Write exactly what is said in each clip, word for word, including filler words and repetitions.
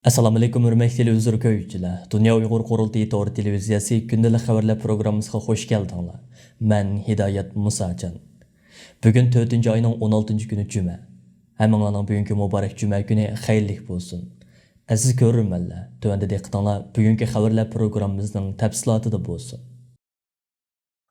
ئەسسالامۇئەلەيكۇم، ھۆرمەتلىك تېلېۋىزور كۆرگۈچىلەر! دۇنيا ئۇيغۇر قۇرۇلتىيى تور تېلېۋىزىيەسى كۈندىلىك خەۋەرلەر پروگراممىسىغا خۇش كەلدىڭلار. مەن ھىدايەت مۇساجان. بۈگۈن تۆتىنچى ئاينىڭ ئون ئالتىنچى كۈنى جۈمە. ھەممىڭلارنىڭ بۈگۈنكى مۇبارەك جۈمە كۈنى خەيرلىك بولسۇن. ئەزىز كۆرۈرمەنلەر، تۆۋەندە دىققىتىڭلار بۈگۈنكى خەۋەرلەر پروگراممىمىزنىڭ تەپسىلاتىدا بولسۇن.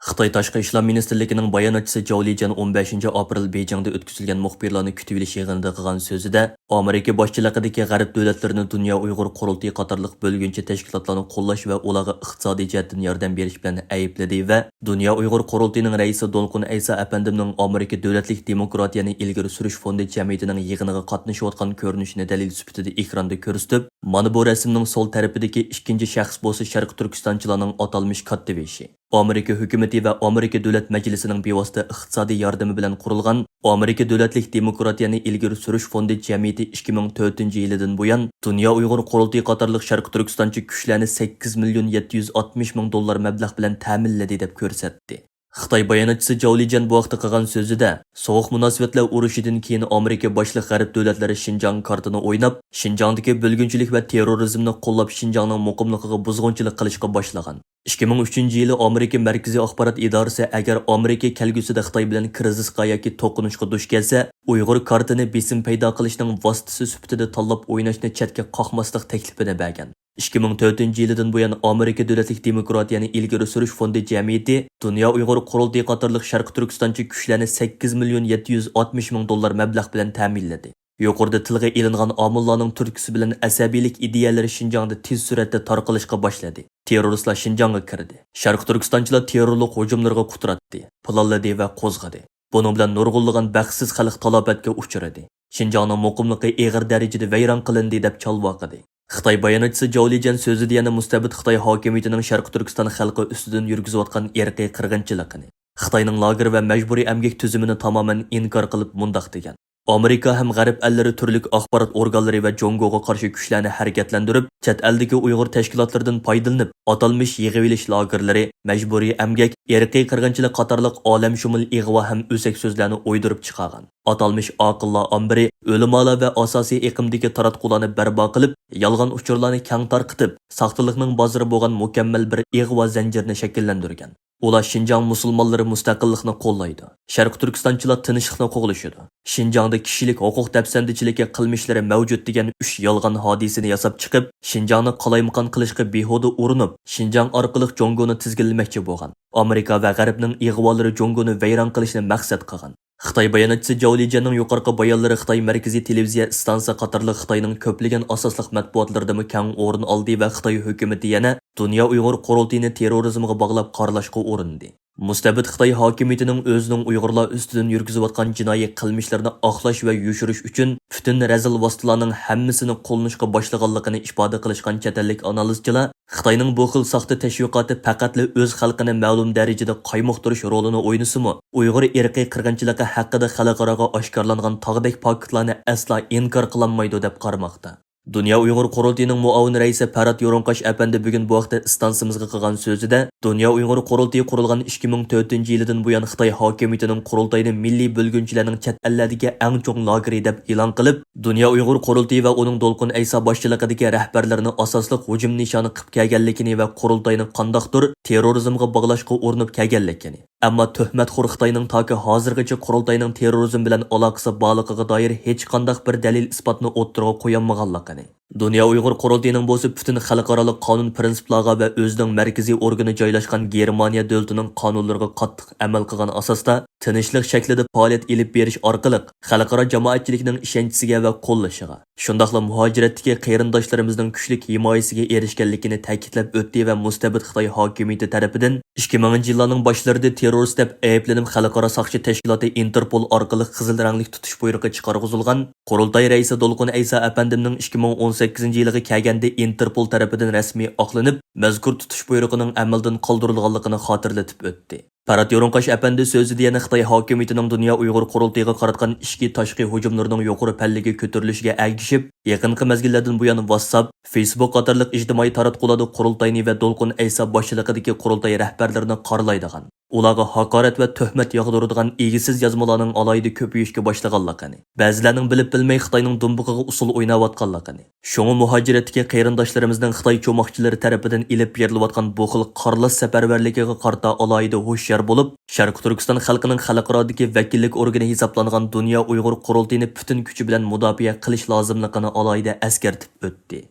خىتاي تاشقى ئىشلار مىنىستىرلىكىنىڭ باياناتچىسى جاۋ لىجيەن ئون بەشىنچى ئاپرېل بېيجىڭدا ئۆتكۈزۈلگەن مۇخبىرلارنى كۈتۈۋېلىش يىغىنىدا قىلغان سۆزىدە، ئامېرىكا باشچىلىقىدىكى غەرب دۆلەتلىرىنى دۇنيا ئۇيغۇر قۇرۇلتىيى قاتارلىق بۆلگۈنچى تەشكىلاتلارنى قوللاش ۋە ئۇلارغا ئىقتىسادىي جەھەتتىن ياردەم بېرىش بىلەن ئەيىبلىدى ۋە دۇنيا ئۇيغۇر قۇرۇلتىيىنىڭ رەئىسى دولقۇن ئەيسا ئەپەندىمنىڭ ئامېرىكا دۆلەتلىك دېموكراتىيەنى ئىلگىرى سۈرۈش فوندى جەمئىيىتىنىڭ يىغىنىغا قاتنىشىۋاتقان كۆرۈنۈشىنى دەلىل سۈپىتىدە ئېكراندا كۆرسىتىپ، مانا بۇ رەسىمنىڭ سول تەرىپىدىكى ئىككىنچى شەخس بولسا شەرقىي تۈركىستانچىلارنىڭ ئاتالمىش كاتتىبېشى. ئامېرىكا ھۆكۈمىتى ۋە ئامېرىكا دۆلەت مەجلىسىنىڭ بىۋاسىتە ئىقتىسادىي ياردىمى بىلەن قۇرۇلغان ئامېرىكا دۆلەتلىك دېموكراتىيەنى ئىلگىرى سۈرۈش فوندى جەمئىيىتى ئىككى مىڭ تۆتىنچى يىلىدىن بۇيان دۇنيا ئۇيغۇر قۇرۇلتىيى قاتارلىق شەرقىي تۈركىستانچە كۈچلەرنى سەككىز مىليون يەتتە يۈز ئاتمىش مىڭ دوللار مەبلەغ بىلەن تەمىنلىدى، دەپ كۆرسەتتى. خىتاي باياناتچىسى جاۋ لىجيەن بۇ ھەقتە قىلغان سۆزىدە، سوغۇق مۇناسىۋەتلەر ئۇرۇشىدىن كېيىن ئامېرىكا باشلىق غەرب دۆلەتلىرى شىنجاڭ كارتىنى ئويناپ، شىنجاڭدىكى بۆلگۈنچىلىك ۋە تېررورىزمنى قوللاپ، شىنجاڭنىڭ مۇقىملىقىغا بۇزغۇنچىلىق قىلىشقا باشلىغان. ئىككى مىڭ ئۈچىنچى يىلى ئامېرىكا مەركىزىي ئاخبارات ئىدارىسى ئەگەر ئامېرىكا كەلگۈسىدە خىتاي بىلەن كىرىزىسقا ياكى توقۇنۇشقا دۇچ كەلسە، ئۇيغۇر كارتىنى بېسىم پەيدا قىلىشنىڭ ۋاسىتىسى سۈپىتىدە تاللاپ ئويناشنى چەتكە قاقماسلىق تەكلىپىنى بەرگەن. ئىككى مىڭ تۆتىنچى يىلىدىن بۇيان ئامېرىكا دۆلەتلىك دېموكراتىيەنى ئىلگىرى سۈرۈش فوندى جەمئىيىتى دۇنيا ئۇيغۇر قۇرۇلتىيى قاتارلىق شەرقىي تۈركىستانچە كۈچلەرنى سەككىز مىليون يەتتە يۈز ئاتمىش مىڭ دوللار مەبلەغ بىلەن تەمىنلىدى. يۇقىرىدا تىلغا ئېلىنغان ئامىللارنىڭ تۈرتكىسى بىلەن ئەسەبىيلىك ئىدىيەلىرى شىنجاڭدا تېز سۈرئەتتە تارقىلىشقا باشلىدى. تېررورىستلار شىنجاڭغا كىردى. شەرقىي تۈركىستانچىلار تېررورلۇق ھۇجۇملىرىغا قۇتراتتى، پىلانلىدى ۋە قوزغىدى. بۇنىڭ بىلەن نۇرغۇنلىغان بەختسىز خەلق تالاپەتكە ئۇچرىدى. شىنجاڭنىڭ مۇقىملىقى ئېغىر دەرىجىدە ۋەيران قىلىندى، دەپ چالۋاقىدى. خىتاي باياناتچىسى جاۋ لىجيەن سۆزىدە يەنە مۇستەبىت خىتاي ھاكىمىيىتىنىڭ شەرقىي تۈركىستان خەلقى ئۈستىدىن يۈرگۈزۈۋاتقان ئىرقىي قىرغىنچىلىقىنى، خىتاينىڭ لاگېر ۋە مەجبۇرىي ئەمگەك تۈزۈمىنى تامامەن ئىنكار قىلىپ مۇنداق دېگەن: ئامېرىكا ھەم غەرب ئەللىرى تۈرلۈك ئاخبارات ئورگانلىرى ۋە جۇڭگوغا قارشى كۈچلەرنى ھەرىكەتلەندۈرۈپ، چەت ئەلدىكى ئۇيغۇر تەشكىلاتلىرىدىن پايدىلىنىپ، ئاتالمىش يىغىۋېلىش لاگېرلىرى، مەجبۇرىي ئەمگەك، ئىرقىي قىرغىنچىلىق قاتارلىق ئالەمشۇمۇل ئىغۋا ھەم ئۆسەك سۆزلەرنى ئويدۇرۇپ چىقارغان. ئاتالمىش ئاقىللار ئامبىرى، ئۆلىمالار ۋە ئاساسىي ئېقىمدىكى تاراتقۇلارنى بەرپا قىلىپ، يالغان ئۇچۇرلارنى كەڭ تارقىتىپ، ساختىلىقنىڭ بازىرى بولغان مۇكەممەل بىر ئىغۋا زەنجىرىنى شەكىللەندۈرگەن. ئۇلار شىنجاڭ مۇسۇلمانلىرى مۇستەقىللىقنى قوللايدۇ، شەرقىي تۈركىستانچىلار تىنچلىقنى قوغلىشىدۇ، شىنجاڭدا كىشىلىك ھوقۇق دەپسەندىچىلىكى قىلمىشلىرى مەۋجۇت دېگەن ئۈچ يالغان ھادىسىنى ياساپ چىقىپ، شىنجاڭنى قالايمىقان قىلىشقا بىھۇدە ئۇرۇنۇپ، شىنجاڭ ئارقىلىق جۇڭگونى تىزگىنلىمەكچى بولغان. ئامېرىكا ۋە غەربنىڭ ئىغۋالىرى جۇڭگونى ۋەيران قىلىشنى مەقسەت قىلغان. خىتاي باياناتچىسى جاۋ لىجيەننىڭ يۇقىرىقى بايانلىرى خىتاي مەركىزىي تېلېۋىزىيە ئىستانسىسى قاتارلىق خىتاينىڭ كۆپلىگەن ئاساسلىق مەتبۇئاتلىرىدىمۇ كەڭ ئورۇن ئالدى ۋە خىتاي ھۆكۈمىتى يەنە دۇنيا ئۇيغۇر قۇرۇلتىيىنى تېررورىزمغا باغلاپ قارىلاشقا ئۇرۇندى. مۇستەبىت خىتاي ھاكىمىيىتىنىڭ ئۆزىنىڭ ئۇيغۇرلار ئۈستىدىن يۈرگۈزۈۋاتقان جىنايى قىلمىشلىرىنى ئاقلاش ۋە يوشۇرۇش ئۈچۈن پۈتۈن رەزىل ۋاسىتىلارنىڭ ھەممىسىنى قوللىنىشقا باشلىغانلىقىنى ئىپادە قىلىشقان چەت ئەللىك ئانالىزچىلار، خىتاينىڭ بۇ خىل ساختا تەشۋىقاتى پەقەتلا ئۆز خەلقىنى مەلۇم دەرىجىدە قايمۇقتۇرۇش رولىنى ئوينىسىمۇ، ئۇيغۇر ئىرقىي قىرغىنچىلىقى ھەققىدە خەلقئاراغا ئاشكارىلانغان تاغدەك پاكىتلارنى ئەسلا ئىنكار قىلالمايدۇ، دەپ قارىماقتا. دۇنيا ئۇيغۇر قۇرۇلتىيىنىڭ مۇئاۋىن رەئىسى پەرھات يورۇنقاش ئەپەندى بۈگۈن بۇ ھەقتە ئىستانسىمىزغا قىلغان سۆزىدە، دۇنيا ئۇيغۇر قۇرۇلتىيى قۇرۇلغان ئىككى مىڭ تۆتىنچى يىلىدىن بۇيان خىتاي ھاكىمىيىتىنىڭ قۇرۇلتاينى مىللىي بۆلگۈنچىلەرنىڭ چەت ئەللەردىكى ئەڭ چوڭ لاگېرى دەپ ئېلان قىلىپ، دۇنيا ئۇيغۇر قۇرۇلتىيى ۋە ئۇنىڭ دولقۇن ئەيسا باشچىلىقىدىكى رەھبەرلىرىنى ئاساسلىق ھۇجۇم نىشانى قىلىپ كەلگەنلىكىنى ۋە قۇرۇلتاينى قانداقتۇر تېررورىزمغا باغلاشقا ئۇرۇنۇپ كەلگەنلىكىنى، ئەمما تۆھمەتخور خىتاينىڭ تاكى ھازىرغىچە قۇرۇلتاينىڭ تېررورىزم بىلەن ئالاقىسى بارلىقىغا دائىر ھېچقانداق بىر دەلىل ئىسپاتنى ئوتتۇرىغا قويالمىغانلىقىنى، دۇنيا ئۇيغۇر قۇرۇلتىيىنىڭ بولسا پۈتۈن خەلقئارالىق قانۇن پىرىنسىپلارغا ۋە ئۆزىنىڭ مەركىزىي ئورگىنى جايلاشقان گېرمانىيە دۆلىتىنىڭ قانۇنلىرىغا قاتتىق ئەمەل قىلغان ئاساستا تىنچلىق شەكلىدە پائالىيەت ئېلىپ بېرىش ئارقىلىق خەلقئارا جامائەتچىلىكنىڭ ئىشەنچىسىگە ۋە قوللىشىغا، شۇنداقلا مۇھاجىرەتتىكى قېرىنداشلىرىمىزنىڭ كۈچلۈك ھىمايىسىگە ئېرىشكەنلىكىنى تەكىتلەپ ئۆتتى ۋە مۇستەبىت خىتاي ھاكىمىيىتى تەرىپىدىن ئىككى مىڭىنچى يىللارنىڭ باشلىرىدا تېررورىست دەپ ئەيىبلىنىپ، خەلقئارا ساقچى تەشكىلاتى ئىنتېرپول ئارقىلىق قىزىل رەڭلىك تۇتۇش بۇيرۇقى چىقارغۇزۇلغان قۇرۇلتاي رەئىسى دولقۇن ئەيسا ئەپەندىمنىڭ ئىككى مىڭ ئون سەككىزىنچى يىلىغا كەلگەندە ئىنتېرپول تەرىپىدىن رەسمىي ئاقلىنىپ، مەزكۇر تۇتۇش بۇيرۇقىنىڭ ئەمەلدىن قالدۇرۇلغانلىقىنى خاتىرىلىتىپ ئۆتتى. پەرھات يورۇنقاش ئەپەندى سۆزىدە يەنە خىتاي ھاكىمىيىتىنىڭ دۇنيا ئۇيغۇر قۇرۇلتىيىغا قاراتقان ئىچكى، تاشقى ھۇجۇملىرىنىڭ يۇقىرى پەللىگە كۆتۈرۈلۈشىگە ئەگىشىپ، يېقىنقى مەزگىللەردىن بۇيان ۋاتساپ، فېيسبۇك قاتارلىق ئىجتىمائىي تاراتقۇلاردا قۇرۇلتاينى ۋە دولقۇن ئەيسا باشچىلىقىدىكى قۇرۇلتاي رەھبەرلىرىنى قارىلايدىغان، ئۇلارغا ھاقارەت ۋە تۆھمەت ياغدۇرىدىغان ئىگىسىز يازمىلارنىڭ ئالاھىدە كۆپىيىشكە باشلىغانلىقىنى، بەزىلەرنىڭ بىلىپ-بىلمەي خىتاينىڭ دۇمبىقىغا ئۇسسۇل ئويناۋاتقانلىقىنى، شۇڭا مۇھاجىرەتتىكى قېرىنداشلىرىمىزنىڭ خىتاي چوماقچىلىرى تەرىپىدىن ئېلىپ بېرىلىۋاتقان بۇ خىل قارىلاش سەپەرۋەرلىكىگە قارىتا ئالاھىدە ھوشيار بولۇپ، شەرقىي تۈركىستان خەلقىنىڭ خەلقئارادىكى ۋەكىللىك ئورگىنى ھېسابلانغان دۇنيا ئۇيغۇر قۇرۇلتىيىنى پۈتۈن كۈچى بىلەن مۇداپىئە قىلىش لازىملىقىنى ئالاھىدە ئەسكەرتىپ ئۆتتى.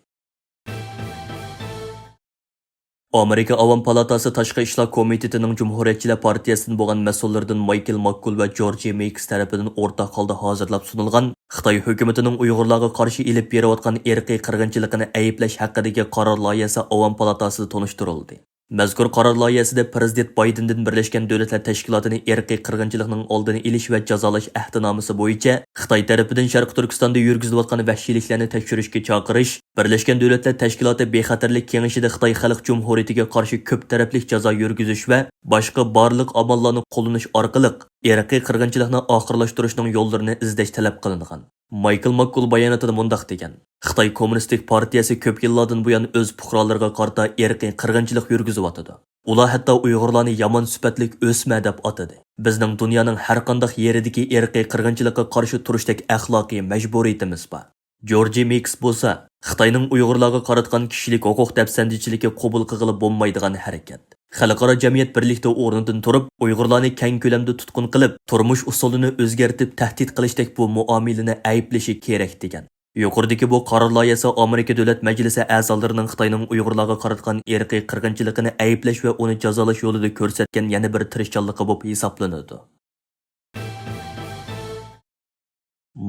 ئامېرىكا ئاۋام پالاتاسى تاشقى ئىشلار كومىتېتىنىڭ جۇمھۇرىيەتچىلەر پارتىيەسىدىن بولغان مەسئۇللىرىدىن مايكل ماككول ۋە جورجى مېكس تەرىپىدىن ئورتاق ھالدا ھازىرلاپ سۇنۇلغان خىتاي ھۆكۈمىتىنىڭ ئۇيغۇرلارغا قارشى ئېلىپ بېرىۋاتقان ئىرقىي قىرغىنچىلىقىنى ئەيىبلەش ھەققىدىكى قارار لايىھەسى ئاۋام پالاتاسىدا تونۇشتۇرۇلدى. مەزكۇر قارار لايىھەسىدە پىرېزىدېنت بايدېندىن بىرلەشكەن دۆلەتلەر تەشكىلاتىنى ئىرقىي قىرغىنچىلىقنىڭ ئالدىنى ئېلىش ۋە جازالاش ئەھدىنامىسى بويىچە خىتاي تەرىپىدىن شەرقىي تۈركىستاندا يۈرگۈزۈلۈۋاتقان ۋەھشىيلىكلەرنى تەكشۈرۈشكە چاقىرىش، بىرلەشكەن دۆلەتلەر تەشكىلاتى بىخەتەرلىك كېڭىشىدە خىتاي خەلق جۇمھۇرىيىتىگە قارشى كۆپ تەرەپلىك جازا يۈرگۈزۈش ۋە باشقا بارلىق ئاماللارنى قوللىنىش ئارقىلىق ئىرقىي قىرغىنچىلىقنى ئاخىرلاشتۇرۇشنىڭ يوللىرىنى ئىزدەش تەلەپ قىلىنغان. مايكل ماككول باياناتىدا مۇنداق دېگەن: خىتاي كوممۇنىستىك پارتىيەسى كۆپ يىللاردىن بۇيان ئۆز پۇقرالىرىغا قارىتا ئىرقىي قىرغىنچىلىق يۈرگۈزۈۋاتىدۇ. ئۇلار ھەتتا ئۇيغۇرلارنى يامان سۈپەتلىك ئۆسمە دەپ ئاتىدى. بىزنىڭ دۇنيانىڭ ھەر قانداق يېرىدىكى ئىرقىي قىرغىنچىلىققا قارشى تۇرۇشتەك ئەخلاقىي مەجبۇرىيىتىمىز بار. جورجى مېكس بولسا، خىتاينىڭ ئۇيغۇرلارغا قاراتقان كىشىلىك ھوقۇق دەپسەندىچىلىكى قوبۇل قىلغىلى بولمايدىغان ھەرىكەت. خەلقئارا جەمئىيەت بىرلىكتە ئورنىدىن تۇرۇپ، ئۇيغۇرلارنى كەڭ كۆلەمدە تۇتقۇن قىلىپ، تۇرمۇش ئۇسۇلىنى ئۆزگەرتىپ، تەھدىت قىلىشتەك بۇ مۇئامىلىنى ئەيىبلىشى كېرەك، دېگەن. يۇقىرىدىكى بۇ قارار لايىھەسى ئامېرىكا دۆلەت مەجلىسى ئەزالىرىنىڭ خىتاينىڭ ئۇيغۇرلارغا قاراتقان ئىرقىي قىرغىنچىلىقىنى ئەيىبلەش ۋە ئۇنى جازالاش يولىدا كۆرسەتكەن يەنە بىر تىرىشچانلىقى بولۇپ ھېسابلىنىدۇ.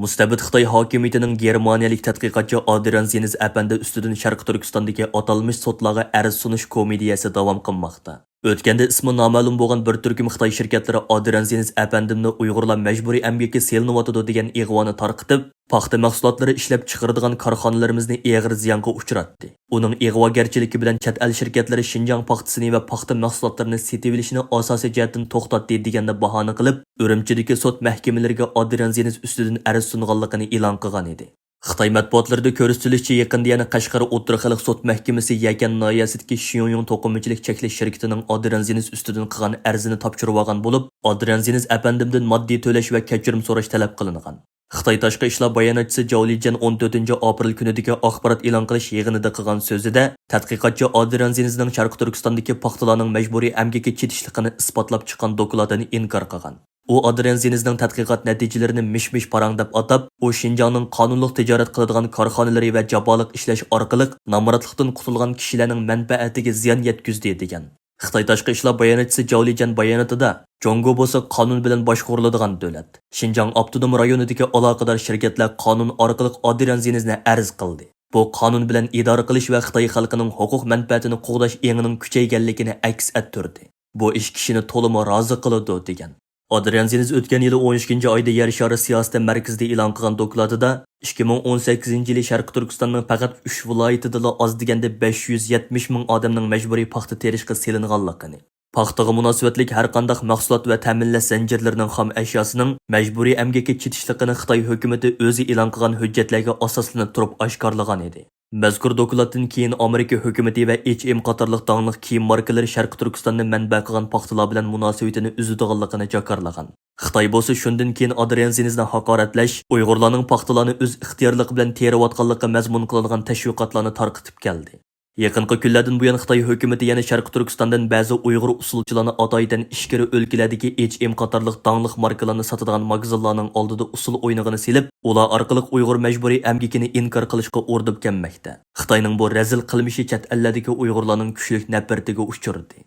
مۇستەبىت خىتاي ھاكىمىيىتىنىڭ گېرمانىيەلىك تەتقىقاتچى ئادرىيان زېنز ئەپەندى ئۈستىدىن شەرقىي تۈركىستاندىكى ئاتالمىش سوتلارغا ئەرز سۇنۇش كومېدىيەسى داۋام قىلماقتا. ئۆتكەندە ئىسمى نامەلۇم بولغان بىر تۈركۈم خىتاي شىركەتلىرى ئادرىيان زېنز ئەپەندىمنى ئۇيغۇرلار مەجبۇرىي ئەمگەككە سېلىنىۋاتىدۇ دېگەن ئىغۋانى تارقىتىپ، پاختا مەھسۇلاتلىرى ئىشلەپ چىقىرىدىغان كارخانىلىرىمىزنى ئېغىر زىيانغا ئۇچراتتى. ئۇنىڭ ئىغۋاگەرچىلىكى بىلەن چەت ئەل شىركەتلىرى شىنجاڭ پاختىسىنى ۋە پاختا مەھسۇلاتلىرىنى سېتىۋېلىشىنى ئاساسىي جەھەتتىن توختاتتى، دېگەننى باھانە قىلىپ، ئۈرۈمچىدىكى سوت مەھكىمىلىرىگە ئادرىيان زېنز ئۈستىدىن ئەرز سۇنغانلىقىنى ئېلان قىلغان ئىدى. خىتاي مەتبۇئاتلىرىدا كۆرسىتىلىشىچە، يېقىندا يەنە قەشقەر ئوتتۇرا خەلق سوت مەھكىمىسى يەكەن ناھىيەسىدىكى شيۇڭيۇڭ توقۇمىچىلىك چەكلىك شىركىتىنىڭ ئادرىيان زېنز ئۈستىدىن قىلغان ئەرزىنى تاپشۇرۇۋالغان بولۇپ، ئادرىيان زېنز ئەپەندىمدىن ماددىي تۆلەش ۋە كەچۈرۈم سوراش تەلەپ قىلىنغان. خىتاي تاشقى ئىشلار باياناتچىسى جاۋ لىجيەن ئون تۆتىنچى ئاپرېل كۈنىدىكى ئاخبارات ئېلان قىلىش يىغىنىدا قىلغان سۆزىدە، تەتقىقاتچى ئادرىيان زېنزنىڭ شەرقىي تۈركىستاندىكى پاختىلارنىڭ مەجبۇرىي ئەمگىككە چېتىشلىقىنى ئىسپاتلاپ چىققان دوكلاتىنى ئىنكار قىلغان. ئۇ ئادرىيان زېنزنىڭ تەتقىقات نەتىجىلىرىنى مىش-مىش پاراڭ دەپ ئاتاپ، ئۇ شىنجاڭنىڭ قانۇنلۇق تىجارەت قىلىدىغان كارخانىلىرى ۋە جاپالىق ئىشلەش ئارقىلىق نامراتلىقتىن قۇتۇلغان كىشىلەرنىڭ مەنپەئەتىگە زىيان يەتكۈزدى، دېگەن. خىتاي تاشقى ئىشلار باياناتچىسى جاۋ لىجيەن باياناتىدا، جۇڭگو بولسا قانۇن بىلەن باشقۇرۇلىدىغان دۆلەت. شىنجاڭ ئاپتونوم رايونىدىكى ئالاقىدار شىركەتلەر قانۇن ئارقىلىق ئادرىيان زېنزنى ئەرز قىلدى. بۇ قانۇن بىلەن ئىدارە قىلىش ۋە خىتاي خەلقىنىڭ ھوقۇق مەنپەئەتىنى قوغداش ئېڭىنىڭ كۈچەيگەنلىكىنى ئەكس ئەتتۈردى. بۇ ئىش كىشىنى تولىمۇ رازى قىلىدۇ، دېگەن. ئادرىيان زېنز ئۆتكەن يىلى ئون ئىككىنچى ئايدا يەر شارى سىياسىتى مەركىزىدە ئېلان قىلغان دوكلاتىدا، ئىككى مىڭ ئون سەككىزىنچى يىلى شەرقىي تۈركىستاننىڭ پەقەت ئۈچ ۋىلايىتىدىلا ئاز دېگەندە بەش يۈز يەتمىش مىڭ ئادەمنىڭ مەجبۇرىي پاختا تېرىشقا سېلىنغانلىقىنى، پاختىغا مۇناسىۋەتلىك ھەر قانداق مەھسۇلات ۋە تەمىنلەش زەنجىرلىرىنىڭ خام ئەشياسىنىڭ مەجبۇرىي ئەمگەككە چېتىشلىقىنى خىتاي ھۆكۈمىتى ئۆزى ئېلان قىلغان ھۆججەتلەرگە ئاساسلىنىپ تۇرۇپ ئاشكارىلىغان ئىدى. مەزكۇر دوكلاتتىن كېيىن ئامېرىكا ھۆكۈمىتى ۋە ئېچ ئېم قاتارلىق داڭلىق كىيىم ماركىلىرى شەرقىي تۈركىستاننى مەنبە قىلغان پاختىلار بىلەن مۇناسىۋىتىنى ئۈزىدىغانلىقىنى جاكارلىغان. خىتاي بولسا شۇندىن كېيىن ئادرىيان زېنزنى ھاقارەتلەش، ئۇيغۇرلارنىڭ پاختىلارنى ئۆز ئىختىيارلىقى بىلەن تېرىۋاتقانلىقى مەزمۇن قىلىنغان تەشۋىقاتلارنى تارقىتىپ كەلدى. يېقىنقى كۈنلەردىن بۇيان خىتاي ھۆكۈمىتى يەنە شەرقىي تۈركىستاندىن بەزى ئۇيغۇر ئۇسسۇلچىلارنى ئاتايىتەن ئىچكىرى ئۆلكىلەردىكى ئېچ ئېم قاتارلىق داڭلىق ماركىلارنى ساتىدىغان ماگىزىنلارنىڭ ئالدىدا ئۇسسۇل ئوينىغىنى سېلىپ، ئۇلار ئارقىلىق ئۇيغۇر مەجبۇرىي ئەمگىكىنى ئىنكار قىلىشقا ئۇرۇنۇپ كەلمەكتە. خىتاينىڭ بۇ رەزىل قىلمىشى چەت ئەللەردىكى ئۇيغۇرلارنىڭ كۈچلۈك نەپرىتىگە ئۇچرىدى.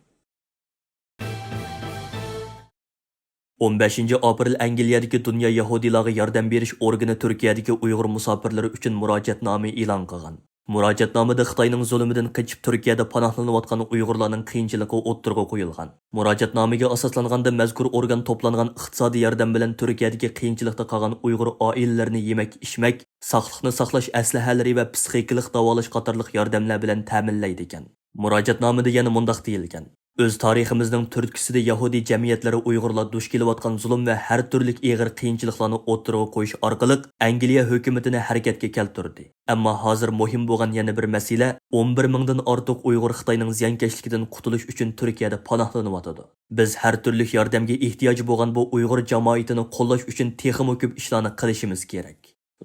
ئون بەشىنچى ئاپرېل ئەنگلىيەدىكى دۇنيا يەھۇدىيلارغا ياردەم بېرىش ئورگىنى تۈركىيەدىكى ئۇيغۇر مۇساپىرلىرى ئۈچۈن مۇراجىئەتنامە ئېلان قىلغان. مۇراجىئەتنامىدە خىتاينىڭ زۇلۇمىدىن قېچىپ تۈركىيەدە پاناھلىنىۋاتقان ئۇيغۇرلارنىڭ قىيىنچىلىقى ئوتتۇرىغا قويۇلغان. مۇراجىئەتنامىگە ئاساسلانغاندا، مەزكۇر ئورگان توپلانغان ئىقتىسادىي ياردەم بىلەن تۈركىيەدىكى قىيىنچىلىقتا قالغان ئۇيغۇر ئائىلىلىرىنى يېمەك-ئىچمەك، ساقلىقنى ساقلاش ئەسلىھەلىرى ۋە پسىخىكىلىق داۋالاش قاتارلىق ياردەملەر بىلەن تەمىنلەيدىكەن. مۇراجىئەتنامىدە يەنە مۇنداق دېيىلگەن: ئۆز تارىخىمىزنىڭ تۈرتكىسىدە يەھۇدىي جەمئىيەتلىرى ئۇيغۇرلار دۇچ كېلىۋاتقان زۇلۇم ۋە ھەر تۈرلۈك ئېغىر قىيىنچىلىقلارنى ئوتتۇرىغا قويۇش ئارقىلىق ئەنگلىيە ھۆكۈمىتىنى ھەرىكەتكە كەلتۈردى. ئەمما ھازىر مۇھىم بولغان يەنە بىر مەسىلە، ئون بىر مىڭدىن ئارتۇق ئۇيغۇر خىتاينىڭ زىيانكەشلىكىدىن قۇتۇلۇش ئۈچۈن تۈركىيەدە پاناھلىنىۋاتىدۇ. بىز ھەر تۈرلۈك ياردەمگە ئېھتىياجى بولغان بۇ ئۇيغۇر جامائىتىنى قوللاش ئۈچۈن تېخىمۇ كۆپ ئىشلارنى قىلىشىمىز كېرەك.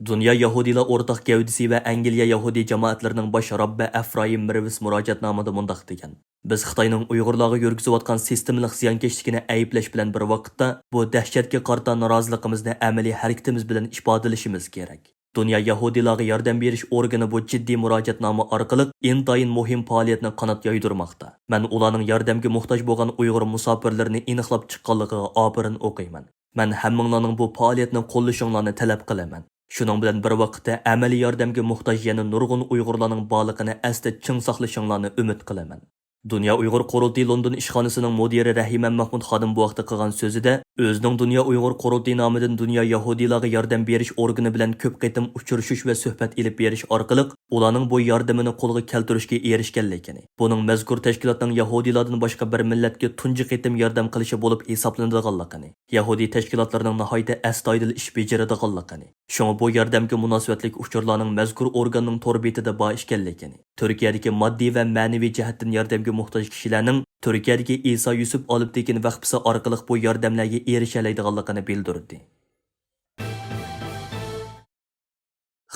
دۇنيا يەھۇدىيلار ئورتاق گەۋدىسى ۋە ئەنگلىيە يەھۇدىي جامائەتلىرىنىڭ باش راببى ئەفرايىم مىرۋىس مۇراجىئەتنامىدا مۇنداق دېگەن: «بىز خىتاينىڭ ئۇيغۇرلارغا يۈرگۈزۈۋاتقان سىستېمىلىق زىيانكەشلىكىنى ئەيىبلەش بىلەن بىر ۋاقىتتا، بۇ دەھشەتكە قارىتا نارازىلىقىمىزنى ئەمەلىي ھەرىكىتىمىز بىلەن ئىپادىلىشىمىز كېرەك. دۇنيا يەھۇدىيلارغا ياردەم بېرىش ئورگىنى بۇ جىددىي مۇراجىئەتنامە ئارقىلىق ئىنتايىن مۇھىم پائالىيەتنى قانات يايدۇرماقتا. مەن ئۇلارنىڭ ياردەمگە موھتاج بولغان ئۇيغۇر مۇساپىرلىرىنى ئېنىقلاپ چىققانلىقىغا ئاپىرىن ئوقۇيمەن. مەن ھەممىڭلارنىڭ بۇ پائالىيەتنى قوللىشىڭلارنى تەلەپ قىلىمەن. شۇنىڭ بىلەن بىر ۋاقىتتا، ئەمەلىي ياردەمگە موھتاج يەنە نۇرغۇن ئۇيغۇرلارنىڭ بارلىقىنى ئەستە چىڭ ساقلىشىڭلارنى ئۈمىد قىلىمەن.» دۇنيا ئۇيغۇر قۇرۇلتىيى لوندون ئىشخانىسىنىڭ مۇدىرى رەھىمە مەھمۇد خادىم بۇ ھەقتە قىلغان سۆزىدە، ئۆزىنىڭ دۇنيا ئۇيغۇر قۇرۇلتىيى نامىدىن دۇنيا يەھۇدىيلارغا ياردەم بېرىش ئورگىنى بىلەن كۆپ قېتىم ئۇچرىشىش ۋە سۆھبەت ئېلىپ بېرىش ئارقىلىق ئۇلارنىڭ بۇ ياردىمىنى قولغا كەلتۈرۈشكە ئېرىشكەنلىكىنى، بۇنىڭ مەزكۇر تەشكىلاتنىڭ يەھۇدىيلاردىن باشقا بىر مىللەتكە تۇنجى قېتىم ياردەم قىلىشى بولۇپ ھېسابلىنىدىغانلىقىنى، يەھۇدىي تەشكىلاتلىرىنىڭ ناھايىتى ئەستايىدىل ئىش بېجىرىدىغانلىقىنى، شۇڭا بۇ ياردەمگە مۇناسىۋەتلىك ئۇچۇرلارنىڭ مەزكۇر ئورگاننىڭ تور بېتىدە بار ئىكەنلىكىنى، تۈركىيەدىكى ماددىي ۋە مەنىۋى جەھەتتىن ياردەمگە موھتاج كىشىلەرنىڭ تۈركىيەدىكى ئىسا يۈسۈپ ئالپتېكىن ۋەخپىسى ئارقىلىق بۇ ياردەملەرگە ئېرىشەلەيدىغانلىقىنى بىلدۈردى.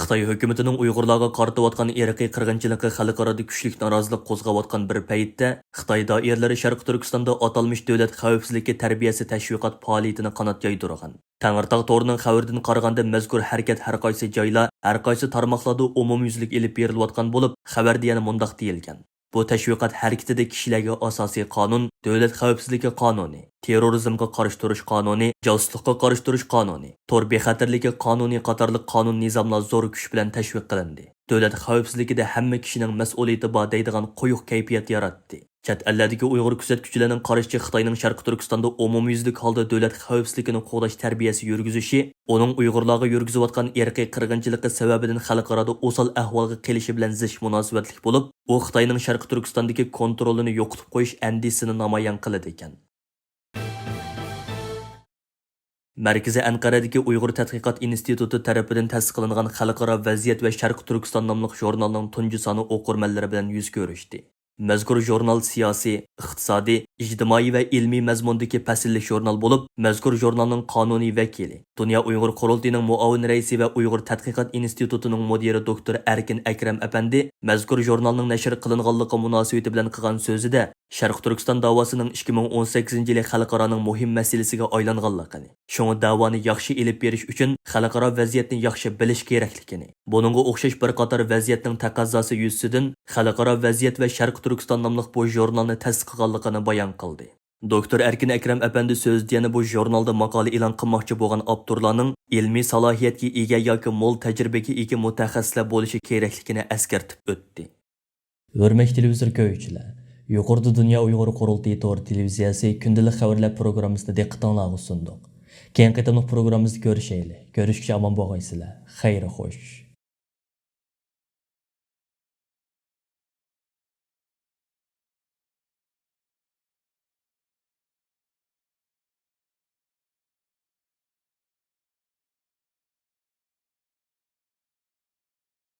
خىتاي ھۆكۈمىتىنىڭ ئۇيغۇرلارغا قارىتىۋاتقان ئىرقىي قىرغىنچىلىقى خەلقئارادا كۈچلۈك نارازىلىق قوزغاۋاتقان بىر پەيتتە، خىتاي دائىرىلىرى شەرقىي تۈركىستاندا ئاتالمىش دۆلەت خەۋپسىزلىكى تەربىيەسى تەشۋىقات پائالىيىتىنى قانات يايدۇرغان. تەڭرىتاغ تورىنىڭ خەۋىرىدىن قارىغاندا، مەزكۇر ھەرىكەت ھەر قايسى جايلار، ھەر قايسى تارماقلاردا ئومۇميۈزلۈك ئېلىپ بېرىلىۋاتقان بولۇپ، خەۋەردە يەنە مۇنداق دېيىلگەن: «بۇ تەشۋىقات ھەرىكىتىدە كىشىلەرگە ئاساسىي قانۇن، دۆلەت خەۋپسىزلىكى قانۇنى، تېررورىزمغا قارشى تۇرۇش قانۇنى، جاسۇسلۇققا قارشى تۇرۇش قانۇنى، تور بىخەتەرلىكى قانۇنى قاتارلىق قانۇن نىزاملار زور كۈچ بىلەن تەشۋىق قىلىندى. دۆلەت خەۋپسىزلىكىدە ھەممە كىشىنىڭ مەسئۇلىيىتى بار» دەيدىغان قويۇق كەيپىيات ياراتتى. چەت ئەللەردىكى ئۇيغۇر كۆزەتكۈچىلەرنىڭ قارىشىچە، خىتاينىڭ شەرقىي تۈركىستاندا ئومۇميۈزلۈك ھالدا دۆلەت خەۋپسىزلىكىنى قوغداش تەربىيەسى يۈرگۈزۈشى ئۇنىڭ ئۇيغۇرلارغا يۈرگۈزۈۋاتقان ئىرقىي قىرغىنچىلىقى سەۋەبىدىن خەلقئارادا ئوسال ئەھۋالغا قېلىشى بىلەن زىچ مۇناسىۋەتلىك بولۇپ، ئۇ خىتاينىڭ شەرقىي تۈركىستاندىكى كونترولىنى يوقىتىپ قويۇش ئەندىشىسىنى نامايان قىلىدىكەن. مەركىزى ئەنقەرەدىكى ئۇيغۇر تەتقىقات ئىنستىتۇتى تەرىپىدىن تەسىس قىلىنغان خەلقئارا ۋەزىيەت ۋە شەرقىي تۈركىستان ناملىق ژۇرنالنىڭ تۇنجى سانى ئوقۇرمەنلىرى بىلەن يۈز كۆرۈشتى. مەزكۇر ژۇرنال سىياسىي، ئىقتىسادىي، ئىجتىمائىي ۋە ئىلمىي مەزمۇندىكى پەسىللىك ژۇرنال بولۇپ، مەزكۇر ژۇرنالنىڭ قانۇنىي ۋەكىلى، دۇنيا ئۇيغۇر قۇرۇلتىيىنىڭ مۇئاۋىن رەئىسى ۋە ئۇيغۇر تەتقىقات ئىنستىتۇتىنىڭ مۇدىرى دوكتور ئەركىن ئەكرەم ئەپەندى مەزكۇر ژۇرنالنىڭ نەشر قىلىنغانلىقى مۇناسىۋىتى بىلەن قىلغان سۆزىدە، شەرقىي تۈركىستان داۋاسىنىڭ ئىككى مىڭ ئون سەككىزىنچى يىلى خەلقئارانىڭ مۇھىم مەسىلىسىگە ئايلانغانلىقىنى، شۇڭا داۋانى ياخشى ئېلىپ بېرىش ئۈچۈن خەلقئارا ۋەزىيەتنى ياخشى بىلىش كېرەكلىكىنى، بۇنىڭغا ئوخشاش بىر قاتار ۋەزىيەتنىڭ تەقەززاسى يۈزىسىدىن خەلقئارا ۋەزىيەت ۋە شەرقىي تۈركىستان ناملىق بۇ ژۇرنالنى تەسىس قىلغانلىقىنى بايان قىلدى. دوكتور ئەركىن ئەكرەم ئەپەندى سۆزىدە يەنە بۇ ژۇرنالدا ماقالە ئېلان قىلماقچى بولغان ئاپتورلارنىڭ ئىلمىي سالاھىيەتكە ئىگە ياكى مول تەجرىبىگە ئىگە مۇتەخەسسىسلەر بولۇشى كېرەكلىكىنى ئەسكەرتىپ ئۆتتى. ھۆرمەتلىك تېلېۋىزور كۆرگۈچىلەر، يۇقىرىدا دۇنيا ئۇيغۇر قۇرۇلتىيى تور تېلېۋىزىيەسى كۈندىلىك خەۋەرلەر پروگراممىسىنى دىققىتىڭلارغا سۇندۇق. كېيىنكى قېتىملىق پروگراممىمىزدا كۆرۈشەيلى. كۆرۈشكىچە ئامان بولغايسىلەر. خەير خوش.